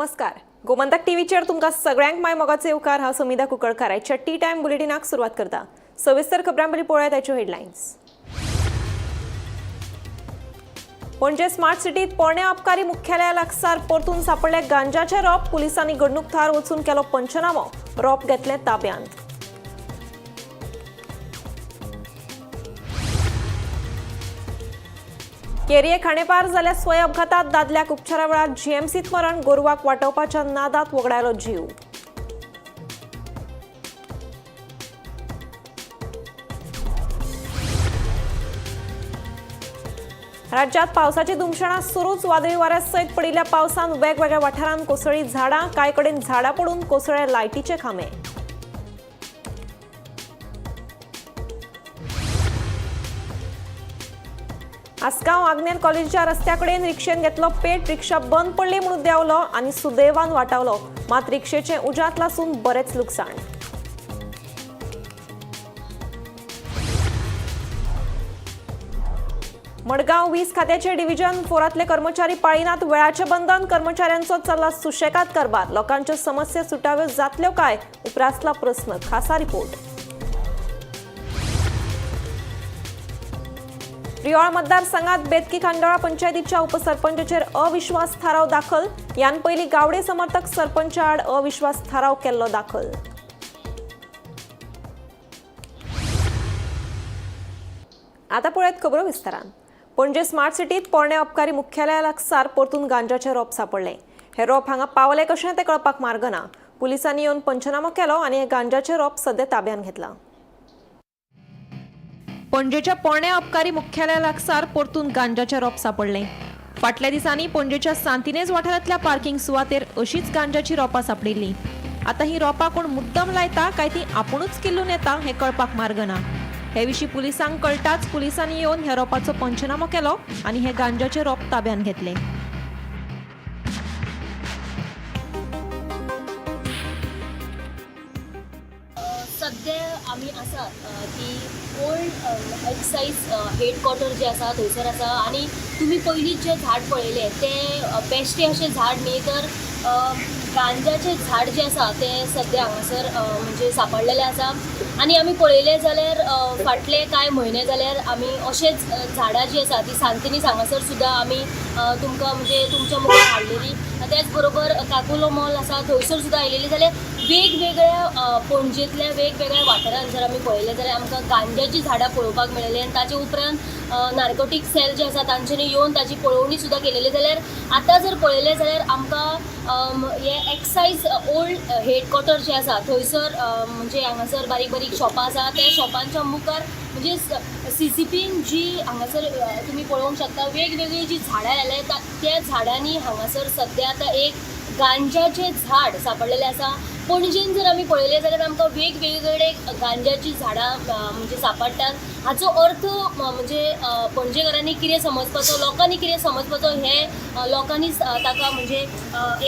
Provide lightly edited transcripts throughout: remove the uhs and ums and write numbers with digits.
नमस्कार, गोमंतक टीव्हीचेर तुमकां सगळ्यांक माय मोगाचो येवकार. हांव समिधा कुंकळकार. आयच्या टी टायम बुलेटिनाक सुरवात करता. सविस्तर खबरां पयलीं पळोवया ताच्यो हेडलायन्स. पणजे स्मार्ट सिटीत पोरण्या अबकारी मुख्यालया लागसार परतून सापडले गांजाचे रोप. पुलिसांनी घडणूक थळार वचून केलो पंचनामो. रोप घेतले ताब्यांत. केरये खांडेपार जाल्या स्वय अपघातात दादल्याक उपचारा वेळार जीएमसीत मरण. गोरवाक वाटोवपाच्या नादात वगडायलो जीव. राज्यात पावसाची धुमशणां सुरूच. वादळी वाऱ्या सयत पडिल्ल्या पावसान वेगवेगळ्या वाठारांत कोसळ्ळी झाडां. कांय कडेन झाडां पडून कोसळ्ळे लायटीचे खांबे. आसगांव आग्नेल कॉलेजीच्या रस्त्या कडेन रिक्षेन घेतलो पेट. रिक्षा बंद पडली म्हणून देंवलो आनी सुदैवान वाटावलो. मात रिक्षेचें उज्यांत लासून बरेंच लुकसाण. मडगांव वीज खात्याचे डिव्हिजन 4तले कर्मचारी पाळिनात वेळाचें बंधन. कर्मचाऱ्यांचो चल्ला सुशेगाद कारभार. लोकांच्यो समस्या सुटाव्यो जातल्यो काय उप्रासला प्रस्न. खासा रिपोर्ट. प्रियोळ मतदारसंघात बेतकी खांडोळा पंचायतीच्या उपसरपंचाचेर अविश्वास थाराव दाखल. यान पयलीं गावडे समर्थक सरपंच आड अविश्वास थाराव केल्लो दाखल. आता पळयात खबरो विस्तारान. पणजे स्मार्ट सिटीत पोरण्या अबकारी मुख्यालया लागसार परतून गांजाचे रोप सापडले. हे रोप हांगा पावले कशें तें कळपाक मार्ग ना. पुलिसांनी येवन पंचनामो केलो आनी हे गांजाचे रोप सध्या ताब्यांत घेतला. पणजेच्या पोरण्या अबकारी मुख्यालया लागसार परतून गांजाचे रोप सापडले. फाटल्या दिसांनी पणजेच्या सांतिनेज वाठारांतल्या पार्किंग सुवातेर अशीच गांजाची रोपां सापडिल्ली. आतां ही रोपां कोण मुद्दम लायता काय ती आपुणूच किल्लून येता हें कळपाक मार्ग ना. हे विशीं पुलिसांक कळटाच पुलिसांनी येवन ह्या रोपाचो पंचनामो केलो आनी हे गांजाचे रोप ताब्यांत घेतले. सध्या आमी आसात की ओल्ड एक्सायज हेडक्वॉर्टर जे आसा थंयसर आसा आनी तुमी पयलीं जें झाड पळयलें तें बेश्टें अशें झाड न्ही, तर गांजाचें झाड जें आसा तें सद्या हांगासर म्हणजे सांपडलेलें आसा. आनी आमी पळयलें जाल्यार फाटले कांय म्हयने जाल्यार आमी अशेंच झाडां जीं आसा तीं सांतिनेज हांगासर सुद्दां आमी तुमकां म्हणजे तुमच्या मुखार हाडलेली. त्याच बरोबर काकुलो मॉल आसा थंयसर सुद्दां आयलेली. जाल्यार वेगवेगळ्या पणजेंतल्या वेगवेगळ्या वाठारांत जर आमी पळयलें जाल्यार आमकां गांजाचीं झाडां पळोवपाक मेळ्ळेलीं आनी ताचे उपरांत नार्कोटीक सेल जे आसा तांच्यांनी येवन ताची पळोवणी सुद्दां केलेली. जाल्यार आतां जर पळयलें जाल्यार आमकां हे एक्सायज ओल्ड हेडक्वॉर्टर जे आसा थंयसर म्हणजे हांगासर बारीक बारीक शॉपां आसा, त्या शॉपांच्या मुखार म्हणजे सीसीपीन जी हांगासर तुमी पळोवंक शकता वेगवेगळीं जीं झाडां लायल्या त्या झाडांनी हांगासर सद्या आतां एक गांजाचें झाड सांपडलेलें आसा. पणजेन जर आमी पळयलें जाल्यार आमकां वेगवेगळे गांजाचीं झाडां म्हणजे सांपडटात. हाचो अर्थ म्हणजे पणजेकारांनी कितें समजपाचो, लोकांनी कितें समजपाचो हें लोकांनी ताका म्हणजे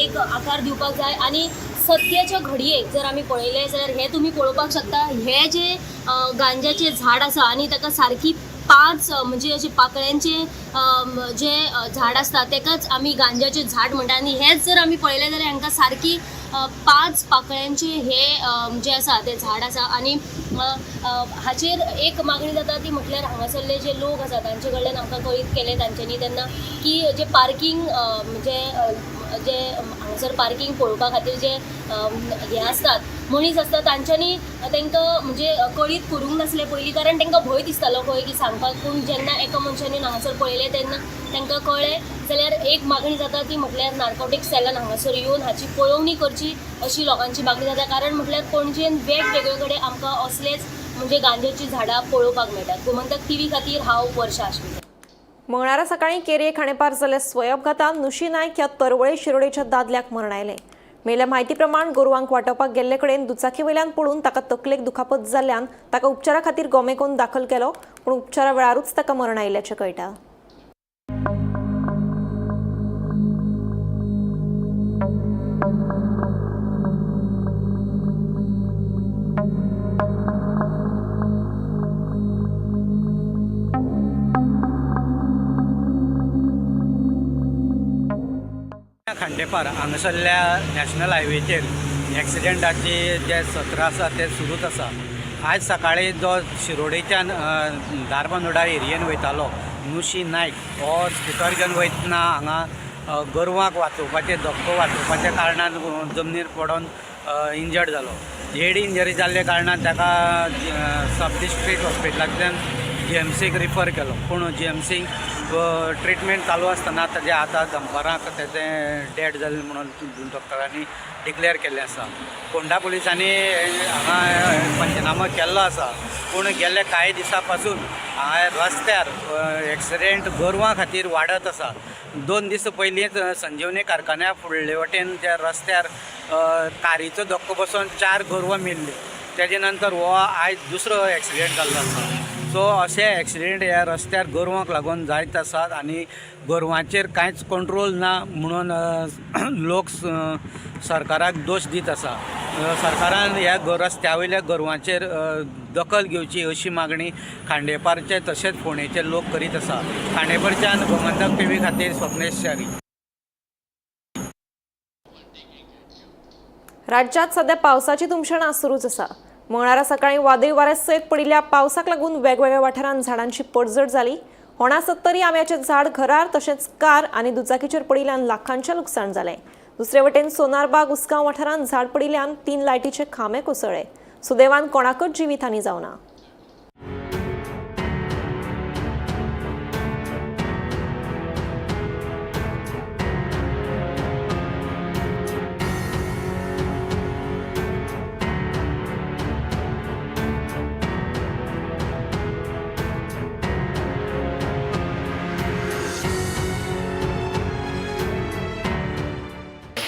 एक आकार दिवपाक जाय. आनी सद्याच्या घडयेक जर आमी पळयलें जाल्यार हें तुमी पळोवपाक शकता, हें जें गांजाचें झाड आसा आनी ताका सारकी 5 म्हणजे अशे पाकळ्यांचे जे झाड आसता तेकाच आमी गांजाचें झाड म्हणटा. आनी हेंच जर आमी पळयलें जाल्यार हांकां सारकी 5 पाकळ्यांचे हे जें आसा तें झाड आसा. आनी हाचेर एक मागणी जाता ती म्हटल्यार हांगासरले जे लोक आसा तांचे कडल्यान आमकां कळीत केलें तांच्यांनी तेन्ना की जे पार्कींग म्हणजे जे हांगासर पार्कींग पळोवपा खातीर जे हे आसतात मनीस आसता तांच्यांनी तांकां म्हणजे कळीत करूंक नासलें पयलीं, कारण तांकां भंय दिसतालो खंय की सांगपाक. पूण जेन्ना एका मनशांनी हांगासर पळयलें तेन्ना तांकां कळ्ळें. जाल्यार एक मागणी जाता ती म्हटल्यार नार्कोटीक सेलान हांगासर येवन हाची पळोवणी करची अशी लोकांची मागणी जाता. कारण म्हटल्यार पणजेन वेगवेगळे कडेन आमकां असलेच म्हणजे गांजाचीं झाडां पळोवपाक मेळटात. गोमंतक टीव्ही खातीर हांव वर्षा आश्विनी. मंगळारा सकाळीं केरये खांडेपार जाल्ल्या स्वय अपघातांत नुशी नायक ह्या तरवळे शिरोडेच्या दादल्याक मरण आयलें. मेल्या म्हायती प्रमाण गोरवांक वाटोवपाक गेल्ले कडेन दुचाकी वयल्यान पडून ताका तकलेक दुखापत जाल्ल्यान ताका उपचारा खातीर गोमेकॉन दाखल केलो, पूण उपचारा वेळारूच ताका मरण आयिल्ल्याचें कळटा. खांडेपार हांगासरल्या नॅशनल हायवेचेर एक्सिडेंटाचे जे सत्र आसा ते सुरूच आसा. आयज सकाळी जो शिरोडेच्यान धारबांदोडा एरियेन वयतालो नुशी नायक हो स्कुटर घेवन वयतना हांगा गोरवांक वाचोवपाचे धक्को वाचोवपाच्या कारणान जमनीर पडोन इंजर्ड जालो. हेड इंजरी जाल्ल्या कारणान ताका सब डिस्ट्रिक्ट हॉस्पिटलांतल्यान जीएमसीक रिफर केलो, पूण जीएमसीक ट्रिटमेंट चालू आसतना ताजें आतां दनपारां तेजें डेड जालें म्हणून डॉक्टरांनी डिक्लेअर केल्लें आसा. फोंडा पुलिसांनी हांगा पंचनामो केल्लो आसा, पूण गेल्ले कांय दिसां पासून हांगा रस्त्यार एक्सिडेंट गोरवां खातीर वाडत आसा. 2 दीस पयलींच संजीवनी कारखान्या फुडले वटेन ज्या रस्त्यार कारीचो धक्को बसून 4 गोरवां मेल्लीं. तेजे नंतर हो आयज दुसरो एक्सिडेंट जाल्लो आसा. सो अशे एक्सिडेंट ह्या रस्त्यार गोरवांक लागून जायत आसात आनी गोरवांचेर कांयच कंट्रोल ना म्हणून लोक सरकाराक दोश दीत आसा. सरकारान ह्या रस्त्या वयल्या गोरवांचेर दखल घेवची अशी मागणी खांडेपारचे तशेंच फोंडेचे लोक करीत आसा. खांडेपारच्यान गोमंतक टीव्ही खातीर स्वप्नेश च्यारी. राज्यात सध्या पावसाची धुमशणां सुरूच आसा. मंगळारा सकाळी वादळी वाऱ्या सयत पडिल्ल्या पावसाक लागून वेगवेगळ्या वाठारांत झाडांची पडझड जाली. होणा सत्तरी आंब्याचें झाड घरार तशेंच कार आनी दुचाकीचेर पडिल्ल्यान लाखांचें लुकसाण जालें. दुसरे वटेन सोनारबाग उसगांव वाठारांत झाड पडिल्ल्यान 3 लायटीचे खांबे कोसळ्ळे. सुदैवान कोणाकच जिवीत हानी जावना.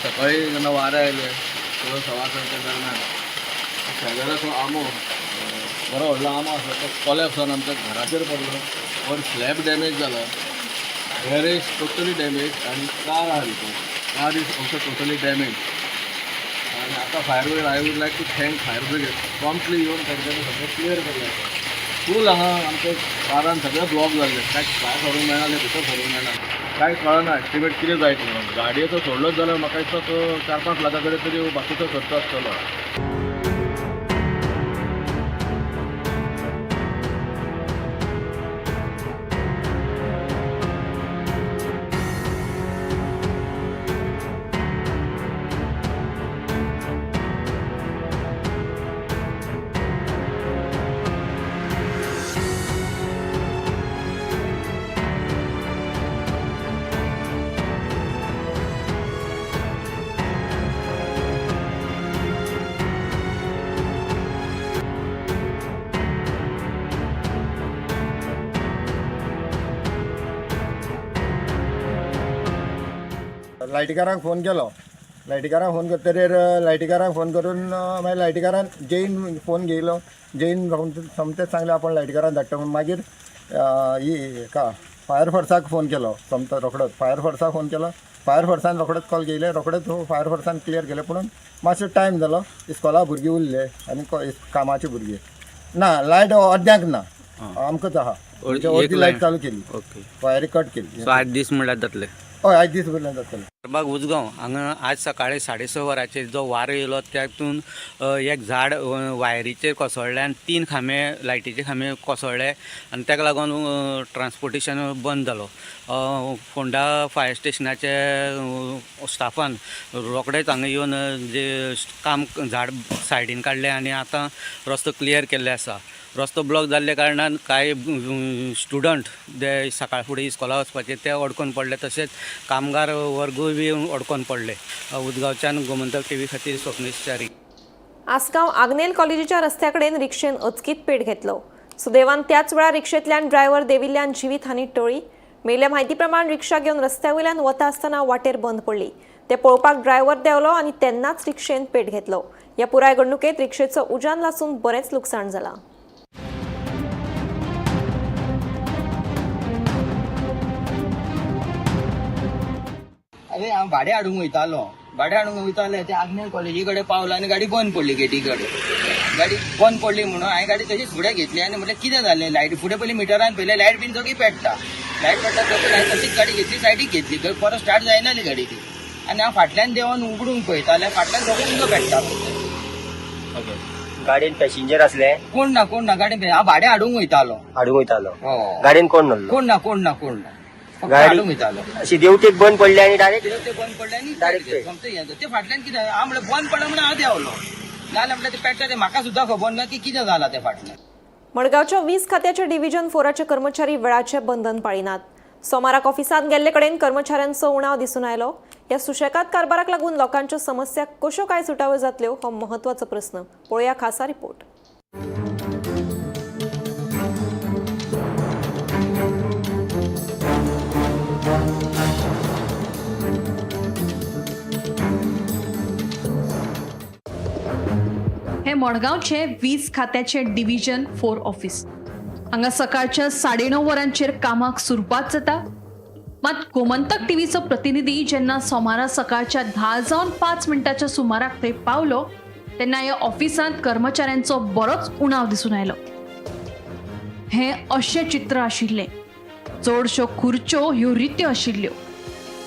सकाळी जेन्ना वारें आयलें 6:15 दरम्यान शेजाराचो आंबो बरो व्हडलो आंबो आसा तो कोलॅप्स जावन आमच्या घराचेर पडलो. वर स्लॅब डॅमेज जाला, गॅरेज टोटली डॅमेज आनी कार आहा भितर, car is also totally damage. आनी आतां fire brigade, I would like to thank fire brigade, promptly येवन तांच्यांनी सगळें क्लियर केलें. फूल हांगा आमच्या कारान सगळें ब्लॉक जाल्लें, कांय भायर सरूंक मेळना, भितर सरूंक मेळना, कांय कळना एस्टिमेट कितें जायत म्हणून. गाडयेचो सोडलोच जाल्यार म्हाका दिसता तो 4-5 लाखां कडेन तरी बाकीचो खर्च आसतलो. लायटीकारांक फोन केलो. लायटीकारांक फोन करतकीर लायटीकारांक फोन करून मागीर लायटीकारान जैन फोन घेयलो. जैन सोमतेच सांगलें आपूण लायटीकारान धाडटा म्हूण. मागीर ही हेका फायर फोर्साक फोन केलो सोमतो रोखडोच. फायर फोर्साक फोन केलो, फायर फोर्सान रोखडोच कॉल घेयले, रोखडेच फायर फोर्सान क्लियर केलें. पूण मातसो टायम जालो, इस्कोला भुरगीं उरले आनी कामाची भुरगीं ना, लायट अर्द्यांक ना, आमकांच आहा अर्दी लायट चालू केली, वायरी कट केली. सो आठ दीस म्हणल्यार जातले? हय, आयज दीस भरल्यार जातले. बाग उजगांव हांगा आज सकाळी 6:30 वरांचेर जो वारो येयलो तातूंत एक झाड वायरीचेर कोसळ्ळें आनी 3 खांबे लायटीचे खांबे कोसळ्ळे आनी ताका लागून ट्रान्सपोर्टेशन बंद जालो. फोंडा फायर स्टेशनाचे स्टाफान रोखडेच हांगा येवन जे काम झाड सायडीन काडलें आनी आतां रस्तो क्लियर केल्ले आसा. रस्तो ब्लॉक जाल्ल्या कारणान कांय स्टुडंट जे सकाळ फुडें इस्कोला वचपाचे ते अडकोन पडले, तशेंच कामगार वर्गूय बी अडकोन पडले. उदगांवच्यान गोमंतक टीव्ही खातीर स्वप्नेश च्यारी. आसगांव आग्नेल कॉलेजीच्या रस्त्याकडेन रिक्षेन अचकीत पेट घेतलो. सुदैवान त्याच वेळार रिक्षेंतल्यान ड्रायव्हर देविल्ल्यान जिवीत हानी टळ्ळी. मेळिल्ल्या म्हायती प्रमाण रिक्षा घेवन रस्त्या वयल्यान वता आसतना वाटेर बंद पडली. ते पळोवपाक ड्रायव्हर देंवलो आनी तेन्नाच रिक्षेन पेट घेतलो. ह्या पुराय घडणुकेत रिक्षेचो उज्यान लासून बरेंच लुकसाण जालां. अरे हांव भाडें हाडूंक वयतालो, भाडें हाडूंक वयताले ते आग्नेल कॉलेजी कडेन पावलो आनी गाडी बंद पडली. गेटी कडेन गाडी बंद पडली म्हणून हांवें गाडी तशीच फुडें घेतली आनी म्हटलें कितें जालें, लायट फुडें पयलीं मिटरान पयलें लायट बीन सगळी पेट्टा, लायट पेट्टा सगळी हांवें तशीच गाडी घेतली, सायडीक घेतली, परत स्टार्ट जायना जाली गाडी ती. आनी हांव फाटल्यान देंवन उगडूंक पळयता जाल्यार फाटल्यान सगळें उदक पेट्टा. ओके, गाडयेन पॅसेंजर असले? कोण ना, कोण ना गाडयेन. हांव भाडें हाडूंक वयतालो. हाडूंक वयतालो? हय. गाडयेन कोण नासलो? कोण ना, कोण ना, कोण ना, फक्त गाडी- हाडूंक वयतालो. अशी देवटेक बंद पडली आनी डायरेक्ट ते बंद पडले आनी Direct पे. सोमतें हें जालें. ते फाटल्यान कितें हांव म्हणलें बंद पडलें म्हणून हांव देंवलो, नाजाल्यार म्हणल्यार ते पेट्टा तें म्हाका सुद्दां खबर ना की कितें जालां तें फाटल्यान. मडगांवच्या वीज खात्याच्या डिव्हिजन फोराचे कर्मचारी वेळाचे बंधन पाळिनात. सोमाराक ऑफिसांत गेल्ले कडेन कर्मचाऱ्यांचो उणाव दिसून आयलो. ह्या सुशेगाद कारभाराक लागून लोकांच्यो समस्या कश्यो काय सुटाव्यो जातल्यो हो म्हत्वाचो प्रस्न. पळोवया खासा रिपोर्ट. हे मडगांवचे वीज खात्याचे डिव्हिजन 4 ऑफिस. हांगा सकाळच्या 9:30 वरांचेर कामाक सुरवात जाता. मात गोमंतक टीव्हीचो प्रतिनिधी जेन्ना सोमारा सकाळच्या 10:05 सुमाराक थंय पावलो तेन्ना ह्या ऑफिसांत कर्मचाऱ्यांचो बरोच उणाव दिसून आयलो. हें अशें चित्र आशिल्लें. चडश्यो खुर्च्यो ह्यो रित्यो आशिल्ल्यो.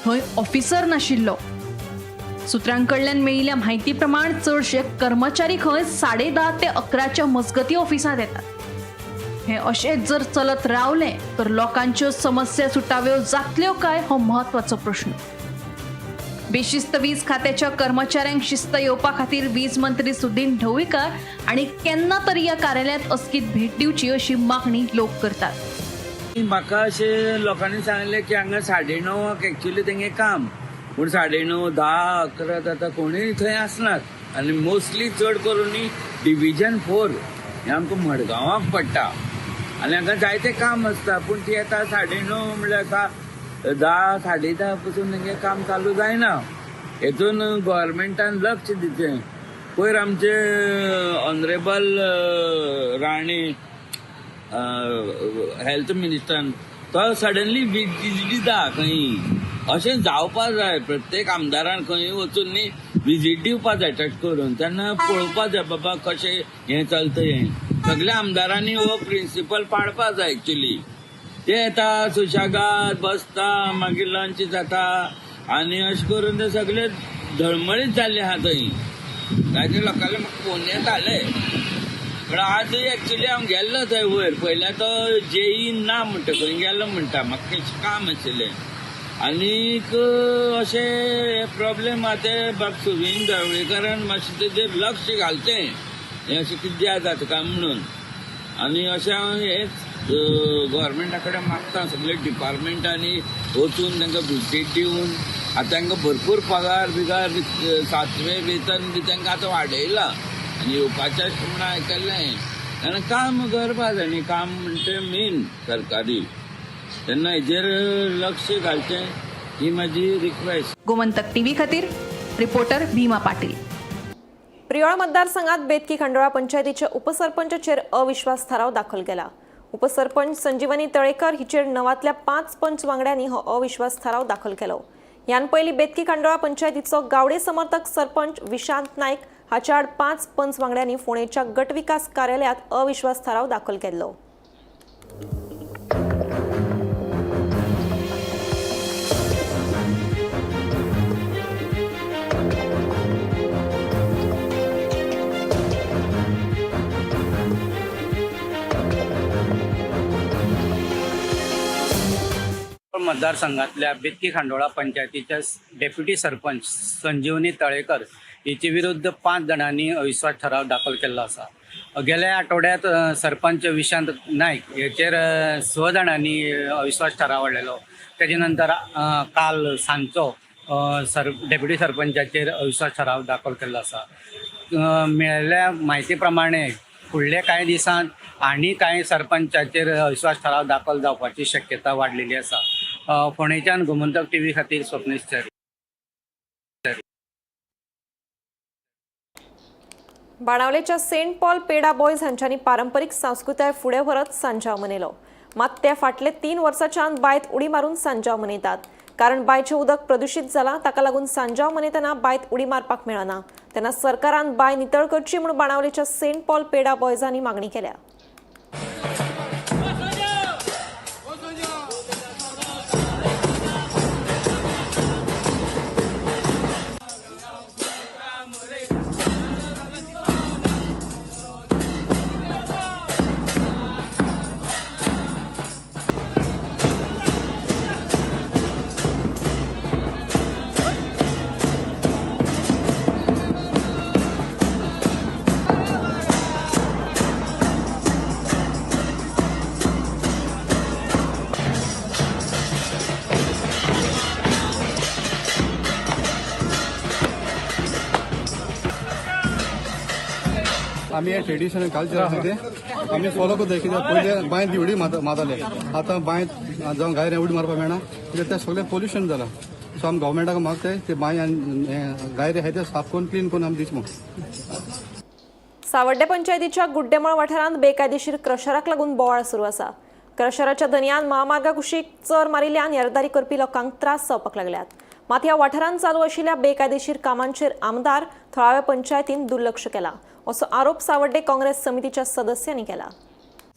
थंय ऑफिसर नाशिल्लो. सूत्रां कडल्यान मेळिल्ल्या म्हायती प्रमाण चडशे कर्मचारी खंय 10:30 ते 11 मजगती ऑफिसांत येतात. हें अशेंच जर चलत रावलें तर लोकांच्यो समस्या सुटाव्यो जातल्यो काय हो म्हत्वाचो प्रश्न. बेशिस्त वीज खात्याच्या कर्मचाऱ्यांक शिस्त येवपा खातीर वीज मंत्री सुदिन ढवळीकार आनी केन्ना तरी ह्या कार्यालयांत अचकीत भेट दिवची अशी मागणी लोक करतात. म्हाका अशें लोकांनी सांगलें की हांगा 9:30 एक्चुली तेंगे काम, पूण 9:30, 10, 11 जाता कोणूय थंय आसनात. आनी मोस्टली चड करून डिविजन 4 हें आमकां मडगांवाक पडटा आनी हांगा जायते काम आसता, पूण ती येता 9:30 म्हणल्यार 10, 10:30 पसून तेंगे काम चालू जायना. हेतून गव्हर्मेंटान लक्ष दिवचें. पयर आमचे ऑनरेबल राणे हेल्थ मिनिस्टरान तो सडनली विजीट दिता खंय. अशें जावपा जाय, प्रत्येक आमदारान खंय वचून न्ही विजीट दिवपा जाय टच करून, तेन्ना पळोवपा जाय बाबा कशें हें चलता. हें सगल्या आमदारांनी हो प्रिंसिपल पाळपा जाय एक्चुली. ते येता सुशेगाद बसता, मागीर लंच जाता आनी अशें करून ते सगळे धळमळीत जाल्ले आहा थंय. जायते लोकांले म्हाका फोन येताले, पण आजूय एक्चुली हांव गेल्लो थंय वयर पयल्यार तो जेई ना म्हणटा, खंय गेल्लो म्हणटा, म्हाका कितें काम आशिल्लें. आनीक अशें प्रॉब्लेम आहा ते बाब सुदिन ढवळीकारान मातशें तेजेर लक्ष घालचें, हें अशें कित्याक जाता काय म्हणून. आनी अशें हांव हेंच गव्हर्मेंटा कडेन मागता, सगळे डिपार्टमेंटांनी वचून तांकां विजीट दिवन. आतां तांकां भरपूर पगार बिगार 7वें वेतन बी तांकां आतां वाडयलां आनी येवपाचें अशें म्हणून आयकल्लें. तेन्ना काम करपा जाय न्ही, काम म्हणटा मेन सरकारी, तेन्ना हेजेर लक्ष घालचें ही म्हाजी रिक्वेस्ट. गोमंतक टीव्ही खातीर रिपोर्टर भीमा पाटील. प्रियोळ मतदारसंघात बेतकी खंडोळा पंचायतीच्या उपसरपंचाचेर अविश्वास ठराव दाखल केला. उपसरपंच संजीवनी तळेकर हिचेर 9 5 पंच वांगड्यांनी हो अविश्वास ठराव दाखल केलो. ह्यान पयलीं बेतकी खंडोळा पंचायतीचो गावडे समर्थक सरपंच विशांत नायक हाच्या आड 5 पंच वांगड्यांनी फोंडेच्या गटविकास कार्यालयात अविश्वास ठराव दाखल केल्लो. मतदारसंघातल्या बेतकी खांडोळा पंचायतीच्या डेप्युटी सरपंच संजीवनी तळेकर हिचे विरुद्ध 5 जाणांनी अविश्वास ठराव दाखल केल्लो आसा. गेल्या आठवड्यात सरपंच विशांत नायक हेचेर 6 जाणांनी अविश्वास ठराव हाडलेलो. तेजे नंतर काल सांजचो डेप्युटी सरपंचाचेर अविश्वास ठराव दाखल केल्लो आसा. मेळिल्ल्या म्हायती प्रमाणे फुडल्या कांय दिसांत आनी कांय सरपंचाचेर अविश्वास ठराव दाखल जावपाची शक्यता वाडलेली आसा. फोंडेच्यान गोमंतक टीव्ही खातीर स्वप्नेश च्यारी. बाणावलेच्या सेंट पॉल पेडा बॉयज हांच्यांनी पारंपरीक संस्कृताय फुडें व्हरत सांजाव मनयलो. मात ते फाटले 3 वर्सांच्यान बांयत उडी मारून सांजाव मनयतात. कारण बांयचें उदक प्रदुशीत जालां, ताका लागून सांजाव मनयतना बांयत उडी मारपाक मेळना. तेन्ना सरकारान बांय नितळ करची म्हूण बाणावलेच्या सेंट पॉल पेडा बॉयजांनी मागणी केल्या. आमी हे ट्रेडिशनल कल्चर आसा ते आमी फॉलो करता. कित्याक पयलीं बांयत उडी मारताले, आतां बांयत जावं गायरे उडी मारपाक मेळना, कित्याक ते सगळें पोल्युशन जालां. सो आमी गव्हर्मेंटाक मागताय ते बांय आनी गायरे आहाय ते साफ करून क्लीन करून आमी दिवचे म्हणून. सावड्डे पंचायतीच्या गुड्डेमळ वाठारांत बेकायदेशीर क्रशराक लागून बोवाळ सुरू आसा. क्रशराच्या धनयान महामार्गा कुशीक चर मारिल्ल्यान येरादारी करपी लोकांक त्रास जावपाक लागल्यात. मात ह्या वाठारांत चालू आशिल्ल्या बेकायदेशीर कामांचेर आमदार, थळाव्या पंचायतीन दुर्लक्ष केलां, असो आरोप सावड्डे काँग्रेस समितीच्या सदस्यांनी केला.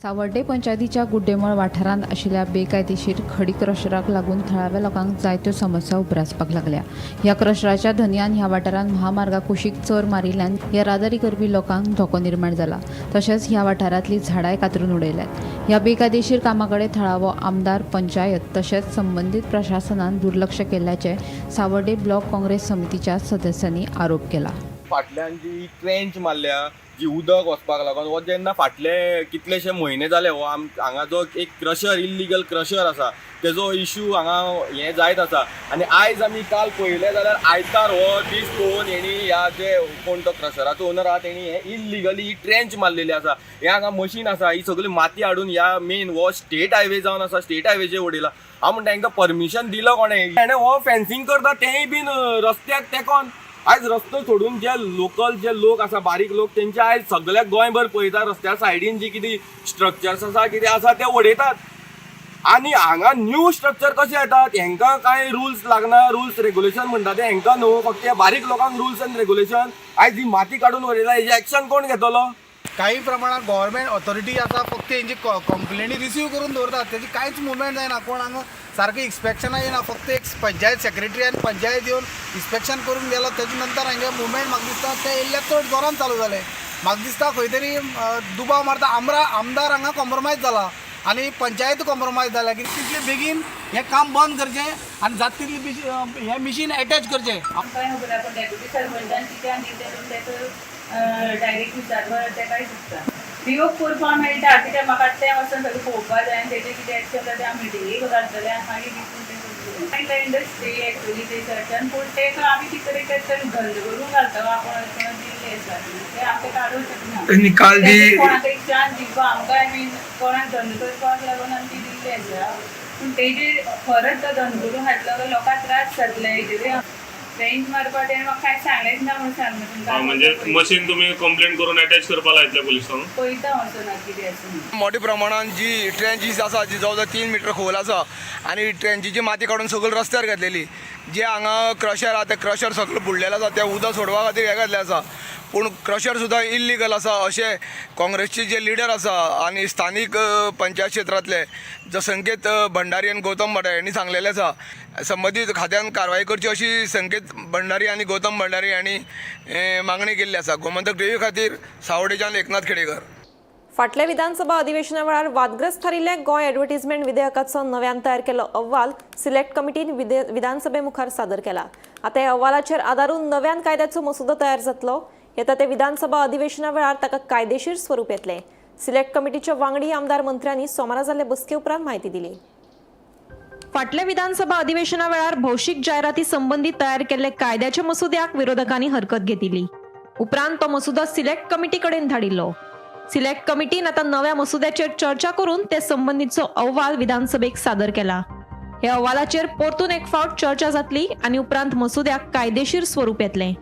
सावड्डे पंचायतीच्या गुड्डेमळ वाठारांत आशिल्ल्या बेकायदेशीर खडी क्रशराक लागून थळाव्या लोकांक जायत्यो समस्या उप्रासपाक लागल्या. ह्या क्रशराच्या धनयान ह्या वाठारांत महामार्गा कुशीक चर मारिल्ल्यान येरादारी करपी लोकांक धोको निर्माण जाला. तशेंच ह्या वाठारांतलीं झाडांय कातरून उडयल्यात. ह्या बेकायदेशीर कामा कडेन थळावो आमदार, पंचायत तशेंच संबंदीत प्रशासनान दुर्लक्ष केल्ल्याचें सावड्डे ब्लॉक काँग्रेस समितीच्या सदस्यांनी आरोप केला. फाटल्यान जी ट्रेंच मारल्या जी उदक वचपाक लागून, हो जेन्ना फाटले कितलेशे म्हयने जाले हो आम हांगा जो एक क्रशर, इल्लिगल क्रशर आसा, तेजो इशू हांगा हें जायत आसा. आनी आयज आमी काल पळयलें जाल्यार आयतार हो दीस पळोवन हेणी ह्या जे कोण तो क्रशराचो ओनर आहा, तेणी हे इल्लिगली ही ट्रेंच मारलेली आसा. हे हांगा मशीन आसा, ही सगळी माती हाडून ह्या मेन हो स्टेट हायवे जावन आसा, स्टेट हायवेचेर उडयला. हांव म्हणटा, हांकां परमिशन दिलो कोणें? हेणें हो फेन्सिंग करता तेंय बीन रस्त्याक तेकोन. आयज रस्तो सोडून जे लोकल जे लोक आसा, बारीक लोक, तेंचे आयज सगळ्या गोंयभर पळयता, रस्त्या सायडीन जी कितें स्ट्रक्चर्स आसा, कितें आसा ते उडयतात आनी हांगा न्यू स्ट्रक्चर कशें येतात? हेंकां कांय रुल्स लागना. रुल्स रेगुलेशन म्हणटा ते हेंकां न्हू, फक्त ह्या बारीक लोकांक रुल्स एंड रेगुलेशन. आयज ही माती काडून उडयला, हेजें एक्शन कोण घेतलो? काही प्रमाणात गव्हर्मेंट ऑथॉरिटी आसा, फक्त हेंची कंप्लेनी रिसीव करून दवरतात. तेजी कांयच मुवमेंट जायना. कोण हांगा सारकें इन्स्पेक्शनां येना. फक्त एक पंचायत सेक्रेटरी आनी पंचायत येवन इन्स्पेक्शन करून गेलो, तेजे नंतर हांगे मुवमेंट म्हाका दिसता ते येयल्ले चड जोरान चालू जालें. म्हाका दिसता खंय तरी दुबाव मारता, आमदार हांगा कॉम्प्रोमायज जाला आनी पंचायत कॉम्प्रोमायज जाल्या. कित्याक तितले बेगीन हें काम बंद करचें आनी जाता तितलें हें मिशीन एटॅच करचें. आमकां खबर ना, पूण डेप्युटी सरपंचान कित्याक दिलें तेका डायरेक्ट विचारपाक तेकाय दिसता. रिवोक करपाक मेळटा, कित्याक म्हाका तें वचोन सगळें पळोवपा जाय आनी तेजें कितें एक्शन जाता तें आमी मिटिंगेक घालतले आनी मागीर दिसून तें करतले. इंडस्ट्री एक्चुली ते चर्चान, पूण तेका आमी कितें तरी तें धंदो करून घालता आपूण अशें करून दिल्लें आसा, तें आमकां काडूंक शकना. निकाल दी. कोणाक एक चान्स दिवपा आमकां, I mean, कोणाक धंदो करपाक लागून आमी ती दिल्ली आसा, पूण तेजेर खरंच तो धंदो करून घातलो जाल्यार लोकांक त्रास जातले. हेजेर ट्रेंच मारपा तेणें म्हाका कांय सांगलेंच ना म्हणून सांगलें तुमकां. म्हणजे मशीन तुमी कंप्लेन करून अटॅच करपा लायतले पुलिसांक? पळयता वचून कितें आसा. मोठ्या प्रमाणात जी ट्रेंचीस आसा, जी जवळ जवळ 3 मिटर खोल आसा आनी ट्रेंचीची माती काडून सगळी रस्त्यार घातलेली. जे हांगा क्रशर आहा, ते क्रशर सगळें बुडलेलें आसा. तें उदक सोडपा खातीर हें घातलें आसा, पूण क्रशर सुद्दां इल्लिगल आसा अशें काँग्रेसचे जे लिडर आसा आनी स्थानीक पंचायत क्षेत्रांतले जो संकेत भंडारी आनी गौतम भंडारी हांणी सांगलेलें आसा. संबंदीत खात्यान कारवाय करची अशी संकेत भंडारी आनी गौतम भंडारी हांणी मागणी केल्ली आसा. गोमंतक टीव्ही खातीर सावडेच्यान एकनाथ खेडेकर. फाटल्या विधानसभा अधिवेशना वेळार वादग्रस्त थारिल्ल्या गोंय ॲडव्हर्टिजमेंट विधेयकाचो नव्यान तयार केल्लो अहवाल सिलेक्ट कमिटीन विधानसभे मुखार सादर केला. आतां ह्या अहवालाचेर आदारून नव्यान कायद्याचो मसुदो तयार जातलो. येता ते विधानसभा अधिवेशना वेळार ताका कायदेशीर स्वरूप येतलें. सिलेक्ट कमिटीच्या वांगडी, आमदार, मंत्र्यांनी सोमारा जाल्ले बसके उपरांत म्हायती दिली. फाटल्या विधानसभा अधिवेशना वेळार भौशीक जायराती संबंदी तयार केल्ले कायद्याच्या मसुद्याक विरोधकांनी हरकत घेतिल्ली. उपरांत तो मसुदो सिलेक्ट कमिटी कडेन धाडिल्लो. सिलेक्ट कमिटीन आतां नव्या मसुद्याचेर चर्चा करून ते संबंदीचो अहवाल विधानसभेक सादर केला. ह्या अहवालाचेर परतून एक फावट चर्चा जातली आनी उपरांत मसुद्याक कायदेशीर स्वरूप येतलें.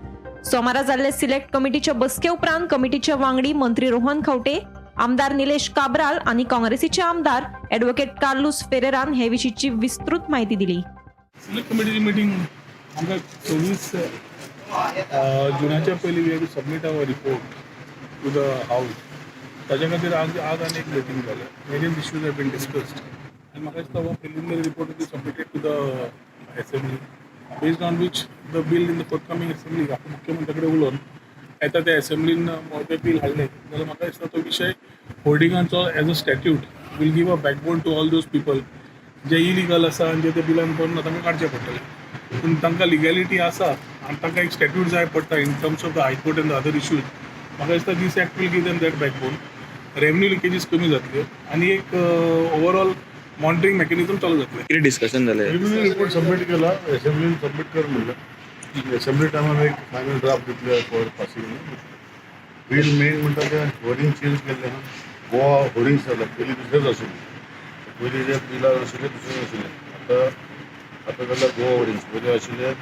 सोमारा जाल्ले सिलेक्ट कमिटीच्या बसके उपरांत कमिटीचे वांगडी, मंत्री रोहन खंवटे, आमदार निलेश काब्राल आनी काँग्रेसीचे आमदार ॲडव्होकेट कार्लूस फेरेरान हे विशींची विस्तृत माहिती दिली. सिलेक्ट कमिटीची मिटींग आमकां 26 जुनाच्या पयलीं we have to submit our report to the house. ताच्या खातीर आज आज आनी एक मिटींग जालें. Various issues have been discussed आनी म्हाका दिसता हो preliminary report be submitted to the assembly, based on which the bill in the forthcoming assembly आपण मुख्यमंत्र्या कडेन उलोवन येता त्या असेंब्लीन ते बील हाडलें जाल्यार म्हाका दिसता तो विशय होर्डिंगांचो as a statute will give a backbone to all those people J illegal आसा आनी जे ते बिलान करून तांकां काडचें पडटलें. पूण तांकां लिगॅलिटी आसा आनी तांकां एक स्टॅट्यूट जाय पडटा in terms of the high court and the other issues. म्हाका दिसता this act will give them that backbone. Revenue leakages कमी जातल्यो आनी एक ओवरऑल मॉनिटरींग मेकॅनिजम चालू जातलें. कितें डिस्कशन जालें? प्रिलिमिनरी रिपोर्ट सबमिट केला, असेंब्लीन सबमिट कर म्हणलं. असेंब्ली टायमार एक फायनल ड्राफ्ट दितले फॉर पासिंग. बील मेन म्हणटा तें होर्डिंग चेंज केल्लें आहा. गोवा होर्डिंग्स जालें, पयलीं दुसरेंच आशिल्लें. पयलीं जे बिलां आशिल्लें दुसरें आशिल्लें, आतां आतां जाल्यार गोवा होर्डिंग्स. पयलीं आशिल्लें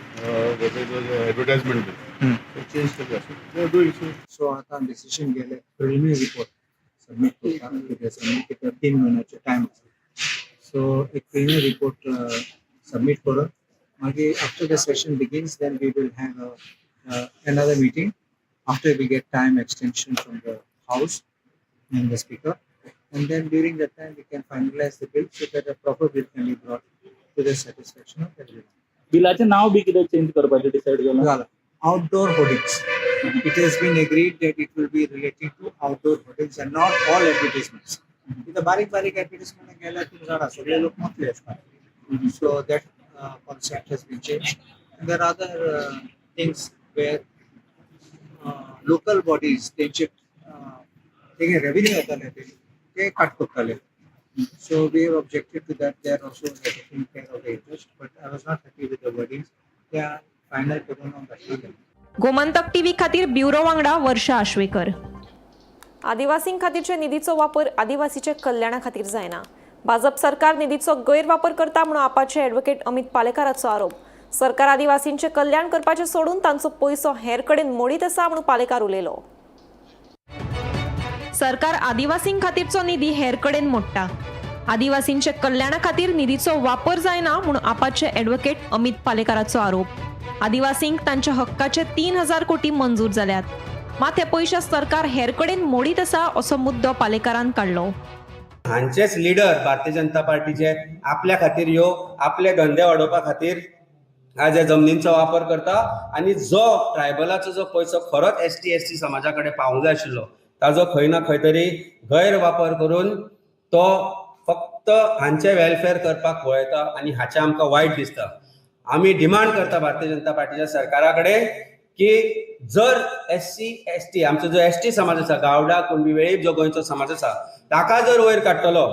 एडवर्टायजमेंट बील, ते चेंज केल्लें आसा. डूइंग सो आतां डिसिशन गेले प्रिलिमिनरी रिपोर्ट सबमीट करता. कितें सबमीट करता, 3 म्हयन्याचे टायम आसा. सो एक प्रिलिमिनरी रिपोर्ट सबमीट करून मागीर after the session begins, then we will have another meeting after we get time extension from the house and the speaker, and then during that time we can finalize the bill so that a proper bill can be brought to the satisfaction of everyone. बिलाचें now be कितें change करपाचें decide केलां? जाला. Outdoor hoardings. It has been agreed that it will be relating to outdoor hoardings and not all advertisements. इथं बारीक बारीक advertisement गेल्यार तुम्ही जाणा सगळे लोक मोठले असतात. So that concept has been changed. There are other things where local bodies तेंचे तेगे रेव्हेन्यू येताले ते कट करताले. So we have objected to that. They are also taking care of the interest, but I was not happy with the wordings. They are final करून हांव घातलें. Gomantak TV खातीर bureau वांगडा वर्षा आश्वेकर. आदिवासीं खातीरचे निधीचो वापर आदिवासीच्या कल्याणा खातीर जायना, भाजप सरकार निधीचो गैरवापर करता म्हणून आपाचे ॲडव्होकेट अमित पालेकाराचो आरोप. सरकार आदिवासींचे कल्याण करपाचें सोडून तांचो पयसो हेर कडेन मोडीत आसा म्हणून पालेकार उलयलो. सरकार आदिवासीं खातीरचो निधी हेर कडेन मोडटा, आदिवासींच्या कल्याणा खातीर निधीचो वापर जायना म्हणून आपाचे ॲडव्होकेट अमित पालेकाराचो आरोप. आदिवासींक तांच्या हक्काचे 3000 कोटी मंजूर जाल्यात, मात हे पयशे सरकार हेर कडेन मोडीत आसा असो मुद्दो पालेकारान काडलो. हांचेच लिडर भारतीय जनता पार्टीचे आपल्या खातीर ह्यो आपले धंदे वाडोवपा खातीर आज ह्या जमनींचो वापर करता आनी जो ट्रायबलाचो जो पयसो खरोच एसटी एससी समाजा कडेन पावूंक जाय आशिल्लो ताजो खंय ना खंय तरी गैरवापर करून तो फक्त हांचे वेलफेअर करपाक पळयता आनी हाचें आमकां वायट दिसता. आमी डिमांड करता भारतीय जनता पार्टीच्या सरकारा कडेन की जर एससी एसटी आमचो जो एसटी समाज आसा, गावडा कुणबी वेळीप जो गोंयचो समाज आसा ताका जर वयर काडटलो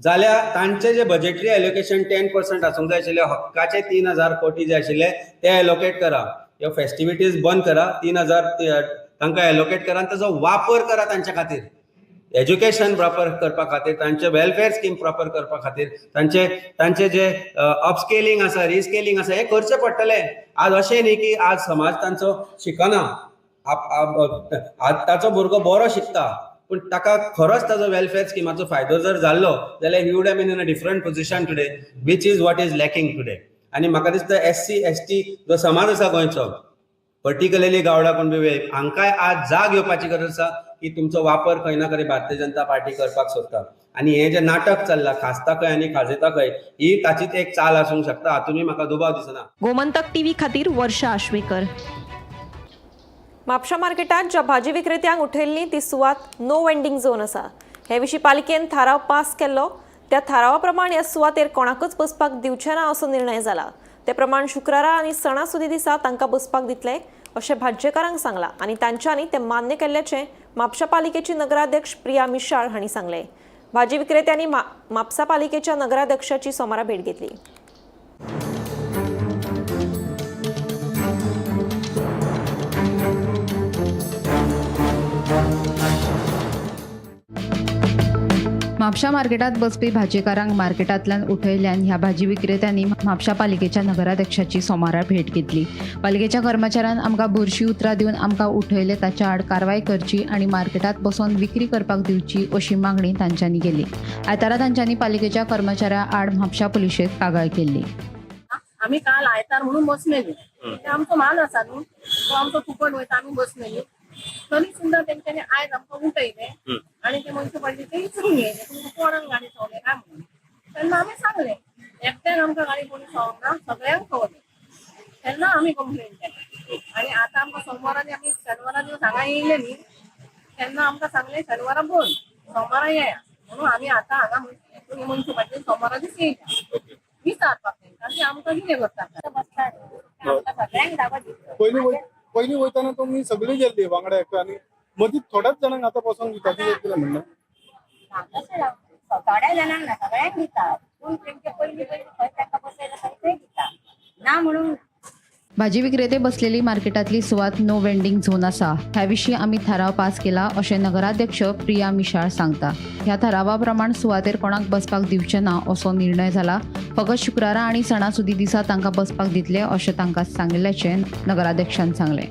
जाल्यार तांचे जे बजेटरी एलोकेशन 10% आसूंक जाय आशिल्ले, हक्काचे 3000 कोटी जे आशिल्ले ते एलोकेट करा. ह्यो फेस्टिविटीज बंद करा, 3000 तांकां एलोकेट करा आनी ताजो वापर करा तांच्या खातीर, एज्युकेशन प्रॉपर करपा खातीर, तांचे वेलफेअर स्कीम प्रॉपर करपा खातीर, तांचे तांचे जे अपस्केलिंग आसा, रिस्केलिंग आसा, हें करचें पडटलें. आज अशें न्ही की आज समाज तांचो शिकना, आज ताचो भुरगो बरो शिकता पूण ताका खरोच ताजो वेलफेअर स्किमाचो फायदो जर जाल्लो जाल्यार he would have been in a different position today, which is what is lacking today. आनी म्हाका दिसता एससी एसटी जो समाज आसा गोंयचो, पर्टिक्युलरली गावडा कुणबी वेळीप, हांकांय आज जाग येवपाची गरज आसा की तुमचो वापर खंय ना खंय भारतीय जनता पार्टी करपाक सोदता आनी हें जें नाटक चल्लां खासता खंय आनी खाजयता खंय ही ताचीच एक चाल आसूंक शकता, हातूनय म्हाका दुबाव दिसना. गोमंतक टीव्ही खातीर वर्षा आश्वेकर. म्हापशा मार्केटात ज्या भाजी विक्रेत्यांक उठयल्ली ती सुवात नो वेंडिंग झोन आसा. हे विशीं पालिकेन थाराव पास केल्लो. त्या थारावा प्रमाण ह्या सुवातेर कोणाकच बसपाक दिवचे ना असो निर्णय जाला. ते प्रमाण शुक्रारा आनी सणासुदी दिसा तांकां बसपाक दितले अशें भाज्येकारांक सांगलां आनी तांच्यांनी तें मान्य केल्ल्याचें म्हापशा पालिकेची नगराध्यक्ष प्रिया मिशाळ हांणी सांगलें. भाजी विक्रेत्यांनी म्हापसा पालिकेच्या नगराध्यक्षाची सोमारा भेट घेतली. म्हापशा मार्केटात बसपी भाजेकारांक मार्केटांतल्यान उठयल्ल्यान ह्या भाजी विक्रेत्यांनी म्हापशा पालिकेच्या नगराध्यक्षाची सोमारा भेट घेतली. पालिकेच्या कर्मचाऱ्यान आमकां बुरशी उतरां दिवन आमकां उठयले ताच्या आड कारवाय करची आनी मार्केटात बसोन विक्री करपाक दिवची अशी मागणी तांच्यांनी केली. आयतारा तांच्यांनी पालिकेच्या कर्मचाऱ्या आड म्हापशा पुलिशेंत कागाळ केल्ली. आमी काल आयतार म्हणून बसलेली, ते आमचो माल आसा न्हू, तो आमचो फुकट वयता, आमी बसलेली तरी सुद्दां तेंच्यांनी आयज आमकां उठयले आनी ते मनशा पडले ते विचारून येयले तुमकां कोणाक गाडी सोंवले काय म्हणून. तेन्ना आमी सांगले एकट्यान आमकां गाडी कोणी सोंवंक ना, सगळ्यांक सोंवले. तेन्ना आमी कंप्लेन केली आनी आतां आमकां सोमवारा आमी शेनवारा दिवस हांगा येयले न्ही, तेन्ना आमकां सांगले शेनवारा बंद, सोमारा येया म्हणून आमी आतां हांगा मनशा सोमारा दीस येयल्या विचारपाक तेंकां की आमकां कितें करता. सगळ्यांक दाखो दिसता. पयलीं वयताना तुमी सगळीं गेल्ली वांगडा एकठांय आनी मदीं थोड्याच जाणांक आतां बसोंक दिता, कितें कितें म्हणणें? तशें थोड्या जाणांक ना, सगळ्यांक दिता, पूण तेंचे पयलीं पयलीं खंय तांकां बसयला थंय थंय दिता ना म्हणून. भाजी विक्रेते बसलेली मार्केटांतली सुवात नो वेंडिंग झोन आसा. ह्या विशीं आमी थाराव पास केला अशें नगराध्यक्ष प्रिया मिशाळ सांगता. ह्या थारावा प्रमाण सुवातेर कोणाक बसपाक दिवचे ना असो निर्णय जाला. फकत शुक्रारा आनी सणासुदी दिसा तांकां बसपाक दितले अशें तांकां सांगिल्ल्याचें नगराध्यक्षान सांगलें.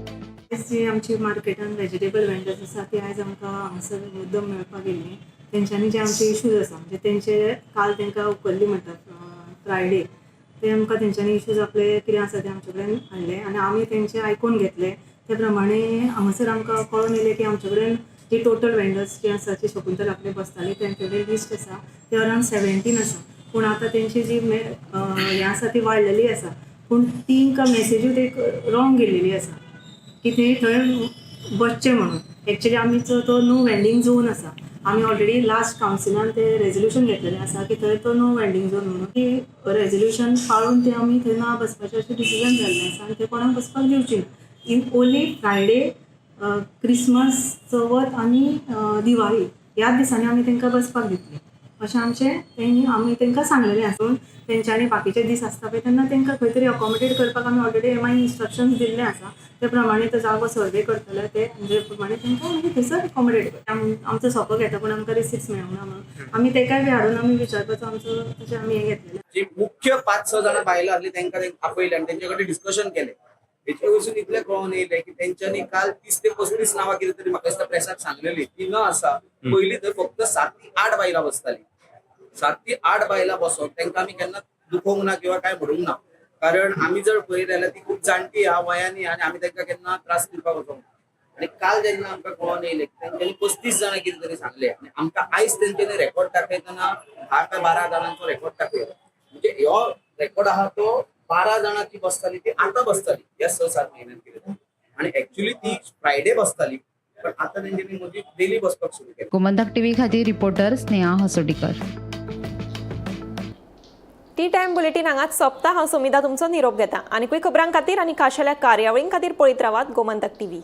जी आमची मार्केटान वेजिटेबल वेंडर्स आसा ती आयज आमकां हांगासर मुद्दम मेळपाक येयल्ली. तेंच्यांनी जे आमचे इशूज आसा, म्हणजे तेंचे काल तांकां उखल्ली म्हणटा फ्रायडे, ते आमकां तेंच्यांनी इशूज आपले कितें आसा ते आमचे कडेन हाडले आनी आमी तेंचे आयकून घेतले. ते प्रमाणे हांगासर आमकां कळून येयलें की आमचे कडेन जी टोटल वेंडर्स जी आसा जी शकुंतला कडेन बसताली तेंचे कडेन लिस्ट आसा ते अरावंड 17 आसा. पूण आतां तेंची जी हें आसा ती वाडलेली आसा, पूण तांकां मेसेजूच एक रॉंग गेल्लेली आसा की ते थंय बसचे म्हणून. एक्चुली आमचो तो नो वेंडींग झोन आसा. आमी ऑलरेडी लास्ट कावन्सिलान ते रेजोल्युशन घेतलेलें आसा की थंय तो नो वेंडींग झोन म्हणून. ती रेजोल्युशन पाळून ते आमी थंय ना बसपाचें अशें डिसिजन जाल्लें आसा आनी थंय कोणाक बसपाक दिवची ना. इन ओन्ली फ्रायडे, क्रिसमस, चवथ आनी दिवाळी ह्या दिसांनी आमी तांकां बसपाक दितली अशें आमचें तेणी आमी तांकां सांगलेलें आसून तेंच्यांनी बाकीचे दीस आसता पळय तेन्ना तांकां खंय तरी अकोमोडेट करपाक आमी ऑलरेडी एम I instructions दिल्ले आसा. ते प्रमाणे तो जागो सर्वे करतले, ते म्हणजे प्रमाणे तांकां मागीर थंयसर अकोमोडेट करता. आमचो सोपो घेता पूण आमकां रिसिप्ट मेळूंक ना म्हणून आमी तेकाय बी हाडून आमी विचारपाचो आमचो तशें आमी हें घेतलेलें. जी मुख्य 5-6 जाणां बायलां आसली तांकां आपयले आनी तेंचे कडेन डिस्कशन केलें. हेचे वयसून इतलें कळोन येयलें की तेंच्यांनी काल 30 ते 35 नांवां कितें तरी म्हाका दिसता प्रेसाक सांगलेली ती न आसा. पयलीं थंय फक्त 7 ते 8 बायलां बसतालीं. 7 ते 8 बायलां बसोन तांकां आमी केन्ना दुखोवंक ना किंवा काय म्हणूंक ना, कारण आमी जर पळयत जाल्यार ती खूब जाणटी आहा वयांनी आनी आमी तांकां केन्ना त्रास दिवपाक वचोंक ना. आनी काल जेन्ना आमकां कळोन येयलें तेंच्यांनी 35 जाणां कितें तरी सांगलें आनी आमकां आयज तेंच्यांनी रेकॉर्ड दाखयतना 10 काय 12 जाणांचो रेकॉर्ड दाखयलो. म्हणजे हो रेकॉर्ड आहा तो 12 जाणां ती बसताली ती आतां बसताली ह्या 6-7 म्हयन्यान कितें, आनी एक्चुली ती फ्रायडे बसताली पण आतां तेंच्यांनी मदीं डेली बसपाक सुरू केलें. गोमंतक टीव्ही खातीर reporter Sneha Hasotikar. Tea time bulletin हांगाच सोंपता. हांव सुमिता तुमचो निरोप घेता. आनीकूय खबरां खातीर आनी खाशेल्या कार्यावळीं खातीर पळयत रावात Gomantak TV.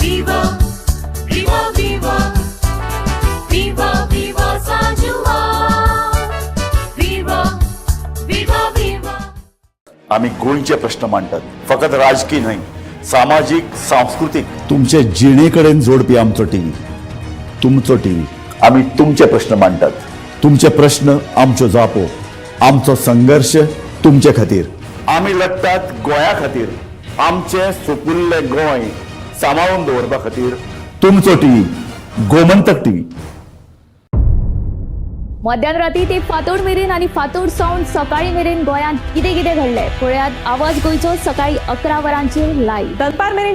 Viva, viva, viva, viva, viva San Juan. Viva, viva, viva. आमी गोंयचे प्रश्न मांडटात, फकत राजकी न्हय, सामाजीक, सांस्कृतीक, तुमचे जिणे कडेन जोडपी आमचो टीव्ही, तुमचो टीव्ही. आमी तुमचे प्रश्न मांडटात, तुमचे प्रश्न आमच्यो जापो, आमचो संघर्श तुमचे खातीर. आमी लढटात गोंया खातीर, आमचें सुपुल्लें गोंय सांबाळून दवरपा खातीर. तुमचो टीव्ही, गोमंतक टीव्ही. मध्यान राती ते फांतोड मेरेन आनी फांतोड सावन सकाळी मेरेन गोंयांत कितें कितें घडलें पळयात आवाज गोंयचो सकाळी 11 वरांचेर लायव्ह. दनपार मेरेन.